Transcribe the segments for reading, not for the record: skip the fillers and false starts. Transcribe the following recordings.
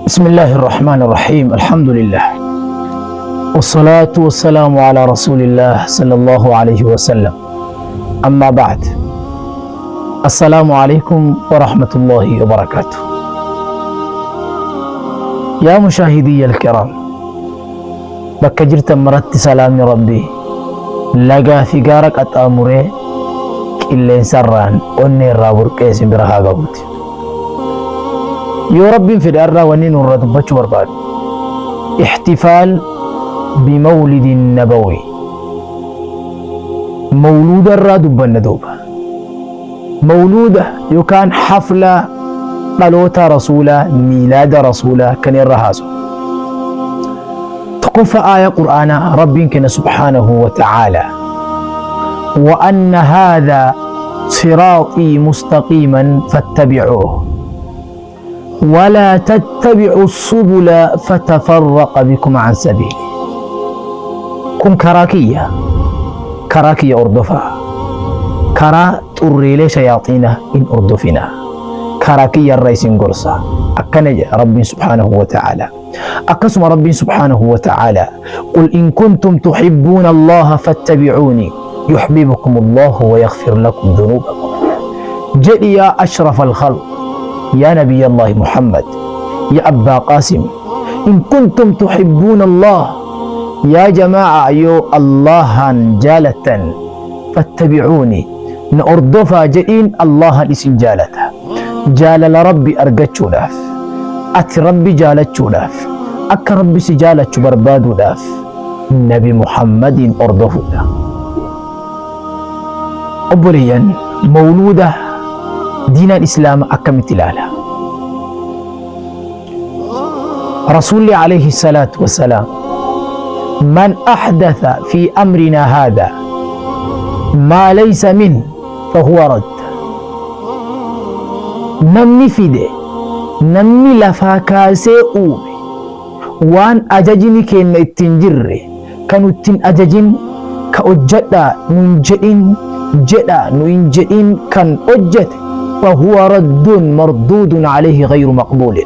بسم الله الرحمن الرحيم، الحمد لله والصلاة والسلام على رسول الله صلى الله عليه وسلم. أما بعد، السلام عليكم ورحمة الله وبركاته. يا مشاهدي الكرام، bakka jirtan maratti salaamni Rabbii lagaa fi gaara qaxxaamuree qilleensarraan onnee irraa burqee isin bira haa gahuuti. Yoo Rabbiin fedhe, irraa wanni nurra dubbachuu barbaadu احتفال بمولد النبوي، mawluuda irraa dubbanna. Duuba mawluuda yookaan xafla dhaloota rasuulaa, miilaada rasuulaa kan irra haasu. Tokkoffaa, aaya qur'aanaa Rabbiin kenna سبحانه وتعالى: وأن هذا صراطي مستقيما فاتبعوه ولا تتبعوا السبل فتفرق بكم عن سبيله. Kun karaa kiyya, karaa kiyya hordofaa, karaa xurreelee shayaaxiinaa hin hordofinaa, karaa kiyya irra isin gorsa, akkana jedha Rabbiin سبحانه وتعالى. Akkasuma Rabbiin سبحانه وتعالى: قل إن كنتم تحبون الله فاتبعوني يحببكم الله ويغفر لكم ذنوبكم. Jedhi يا أشرف الخلق، يا نبي الله محمد، يا أبا قاسم، إن كنتم تحبون الله، يا جماعة yoo Allahan jaalattan، فاتبعوني، na hordofaa jedhiin. Allahan isin jaalata. Jaalala Rabbi argachuudhaaf, ati Rabbi jaalachuudhaaf, akka Rabbi si jaalachu barbaaduudhaaf, Nabi Muhammadiin hordofuudha. Obboleeyyan, mawluuda diinaan Islaama akkamitti ilaala? Rasuulli عليه الصلاة والسلام: من أحدث في أمرنا هذا ما ليس منه فهو رد. Namni fide, namni lafaa kaasee uume waan ajajni keenya ittiin jirre, kan ittiin ajajin, ka hojjedhaa nun jedhin, jedha nu hin jedhin, kan hojjete، فهو رد مردود عليه غير مقبول،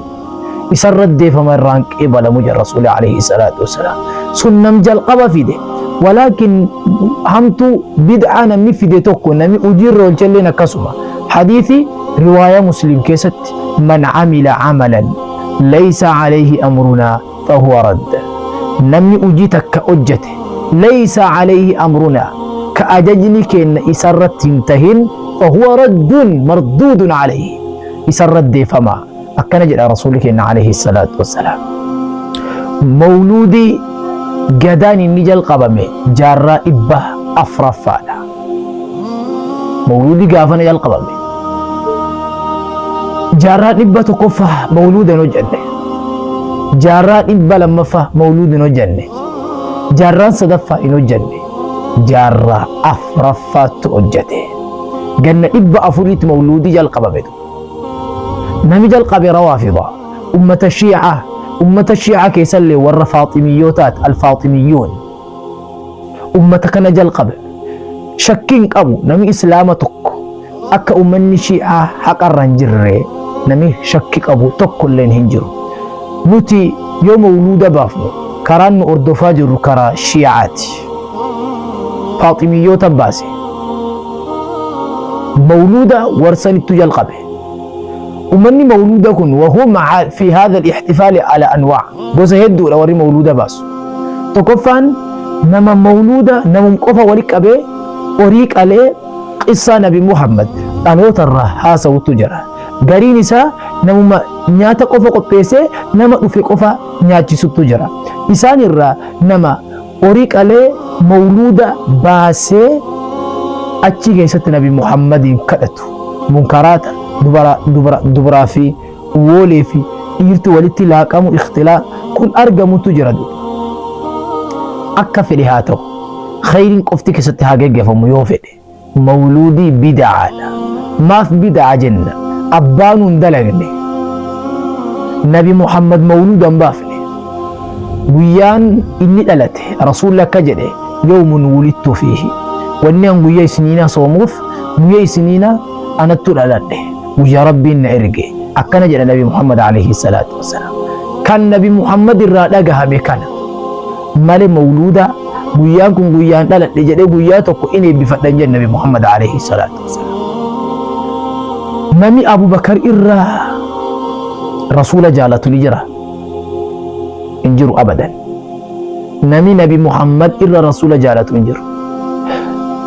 isan raddeeffama, irraan qeebalamu jedha Rasuuli عليه الصلاة والسلام. Sun nam jalqaba fide. ولكن hamtuu bid'aa namni fide tokko namni hojiirra oolchalleen akkasuma. Hadiisi riwaaya Muslim keessatti: من عمل عملا ليس عليه أمرنا فهو رد. Namni hojii takka hojjete، ليس عليه أمرنا، ka ajajni keenya isarratti hin tahin، فهو رد مردود عليه، isan raddeeffama, akkana jedha Rasuulli keenya عليه الصلاة والسلام. Mawluudii gadaan inni jalqabame jaarraa 400ffaadha. Mawluudii gaafana jalqabame. Jaarraa 1ffaa mawluudan hojjenne, jaarraa 200ffaa mawluudan hojjenne, jaarraan sadaffaa hin hojjenne, jaarraa afuraffaattu hojjete. Ganna 400tti mawluudii jalqabame. Nami jalqabe Rawaafida, ummata Shiicaa. Ummata Shiicaa keessallee warra Faaximiyyootaat, Alfaaximiyyoon, ummata kana jalqabe. Shakkiin qabu, nami Islaama tokko akka ummanni Shiicaa haqarra hin jirre nami shakki qabu tokkolleen hin jiru. Nuti yoo mawluuda baafnu, karaan nu hordofaa jirru karaa Shiicaati. Faaximiyyoota baase. Mawluuda warsanittu jalqabe. Ummanni mawluuda kun وهم في هذا الاحتفال على أنواع، gosa hedduudha warri mawluuda baasu. Tokkoffaan, nama mawluuda namum qofa wali qabee horii qalee qissaa Nabi Muhammad dhaloota irraa haasawutu jira. Gariin isaa namuma nyaata qofa qopheessee nama dhufe qofa nyaachisutu jira. Isaan irraa nama horii qalee mawluuda baasee achi keessatti Nabi Muhammadiin kadhatu, munkaraata dubaraa fi woolee fi dhiirti walitti laaqamu, ikhtilaa kun argamutu jira. Akka fedhe haa ta'u, khayriin qofti keessatti haa geggeeffamu yoo fedhe, mawluudii bid'aadha. Maaf bid'aa jenna? Abbaan hin dalagne. Nabi Muhammad mawluuda hin baafne. Guyyaan inni dhalate, Rasuulli akka jedhe: يوم ولدت فيه، wanni an guyyaa isniina soomuuf guyyaa isniina anattu dhaladhe, guyyaa Rabbiin na erge, akkana jedha Nabi Muhammad عليه الصلاة والسلام. Kan Nabi Muhammad irraa dhagahame kana malee mawluuda guyyaan kun guyyaan dhaladhe jedhee guyyaa tokko in eebbifadha hin jedhe Nabi Muhammad alayhi salaatu wassalaam. Nami Abubakar irraa Rasuula jaalatu ni jira? Hin jiru abadan. Nami Nabi Muhammad irra Rasuula jaalatu hin jiru.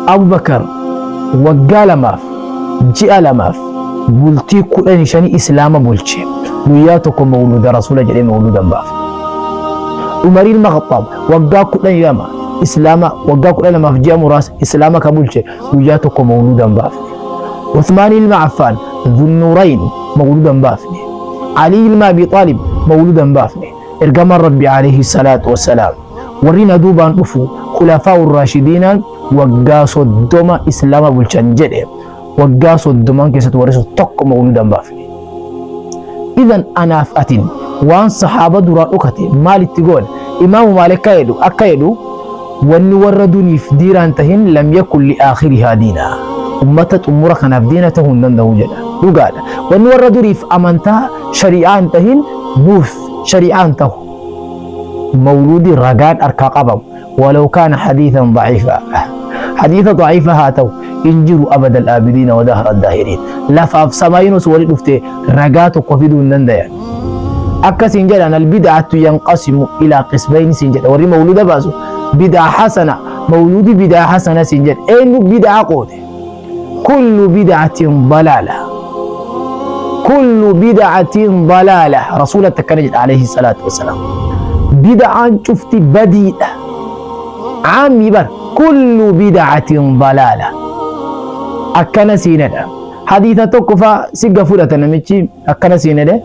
Abubakar waggaa lamaaf ji'a lamaaf bultii 15 Islaama bulche. Guyyaa tokko mawluuda Rasuula jedhee mawluuda hin baafne. Umar ilma Khaxxaab waggaa 12 Islaama waggaa 12f ji'a muraasa Islaama ka bulche guyyaa tokko mawluuda hin baafne. Uthmaan ilma Affaan Dhunnuurayn mawluuda hin baafne. Alii ilma Abi Xaalib mawluuda hin baafne. Ergamaan Rabbi alayhi salaatu wassalaam warri na duubaan dhufu khulafaa'ur raashidiinaan waggaa 30 Islaama bulchan jedhe. Waggaa 30n keessatti warri sun tokko mawluuda hin baafne. Idan anaaf atin waan sahaaba duraa dhokate maal itti goona? Imaamu Maalik akka jedhu akka jedhu wanni warra duriif diiraan tahin lam yakun li aakhirihaa diina. Ummata xumura kanaaf diina tahuu hin danda'u jedha. Dhugaadha. Wanni warra duriif amantaa shari'aa hin tahin nuuf shari'aa hin tahu. Mawluudi ragaan harkaa qabamu walaw kaana hadiisan da'iifa hadiisa da'iifa haa ta'u hin jiru abadal aabidiina wa dahra daahiriin lafaaf samaayiin osoo wali dhufte ragaa tokko fiduu hin dandayan akka siin jedhan albid'atu yanqasimu ilaa qismayni siin jedha warri mawluuda baasu bid'a hasana mawluudi bid'a hasana siin jedha eenyu bid'a qoode Kullu bid'atin dalaala. Kullu bid'atin dalaala. Rasuulatti akkana jedha alayhi salaatu wassalaam. Bid'aan cufti badiidha. Caammi bar kullu bid'atin dalaala. Akkana siinedha. Hadiisa tokko faa sigga fudhata namichi akkana siin jedhe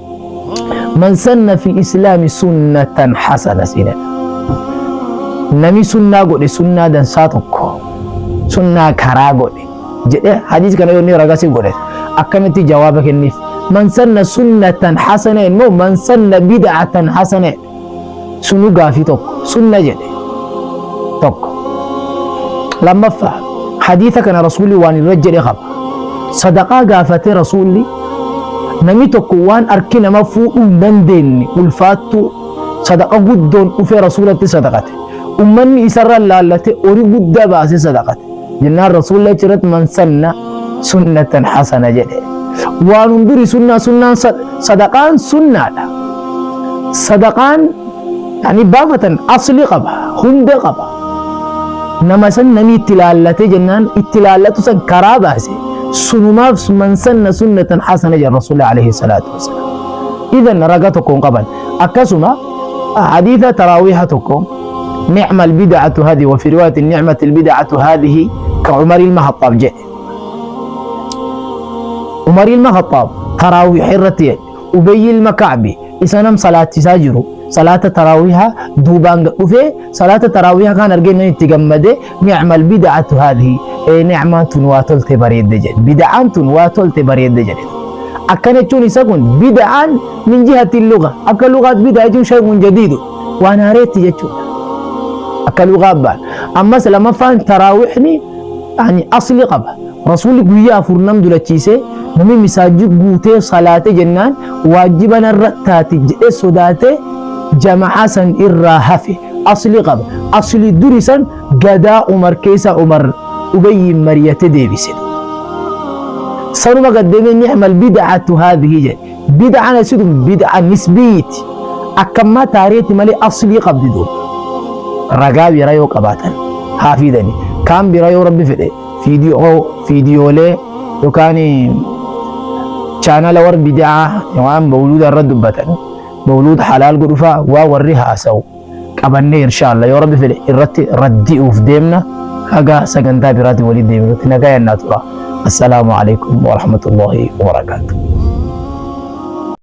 man sanna fil islaami sunnatan hasana siin jedhe nami sunnaa godhe sunnaa dansaa tokko sunnaa karaa godhe jedhe hadiis kana yoo inni ragaa si godhe akkamitti jawaaba kenniif man sanna sunnatan hasana immoo man sanna bid'atan hasana sunu gaafii tokko sunna jedhe tokko lammaffaa hadiisa kana rasuulli waan irra jedhe qaba sadaqaa gaafate rasuulli namni tokko waan harki nama fuudhuu hin dandeenye ulfaattuu sadaqa guddoon dhufee rasuulatti sadaqate ummanni isarra laallate horii guddaa baasee sadaqate jennaan rasuulli achirratti man sanna sunnatan hasana jedhe waan hunduri sunnaa sunnaan sadaqaan sunnaadha sadaqaan yani baafatan asli qaba hunda qaba nama san namni itti laallate jennaan itti laallatu san karaa baase sunumaaf man sanna sunnatan hasana jedha rasuulli alayhi salaatu wassalaam idan raga tokko hin qaban akkasuma hadiisa taraawiiha tokko نعم البدعة هذه وفي رواية نعمة البدعة هذه كعمر المخطاب جاء عمر المخطاب تراويح الرتي أبي المكعبي إسانم صلاة ساجرو صلاة تراويح دوبان دفه صلاة تراويح كان أرجعنا نتجمد نعم البدعة هذه إيه نعمة واتلت بريد جد بدعة واتلت بريد جد akkana jechuun isa kun bid'aan min jihati lugha akka lugaat bid'a jechuun shay'un jadiidu waan haareetti jechuudha akka lugaa abbaan ammas lamaffaan taraawixni yani asli qaba rasuulli guyyaa afur nam dulachiisee namni misaajii guutee salaate jennaan waajiba narra taati jedhee sodaate jama'aa san irraa hafe asli qaba asli duri san gadaa umar keessa umar ubayyiin mariyate deebise sanuma gad deemee ni'mal bid'atu haadhihi jedhe bid'aan asitu bid'a nisbiiti akkammaa taariitti malee aslii qabdi duuba ragaa bira yoo qabaatan haa fiidani kaan bira yoo rabbi fedhe fiidiyoolee yookaan chaanala warra bid'aa waan mawluuda irra dubbatan mawluuda halaal godhufaa waa warri haasawu qabannee inshallah yoo rabbi fedhe irratti raddi'uuf deemna haga sagantaa biraatiin walitti deebinutti nagaa yannaa tura. Assalaamu alaikum warahmatullahi wabarakaatuh.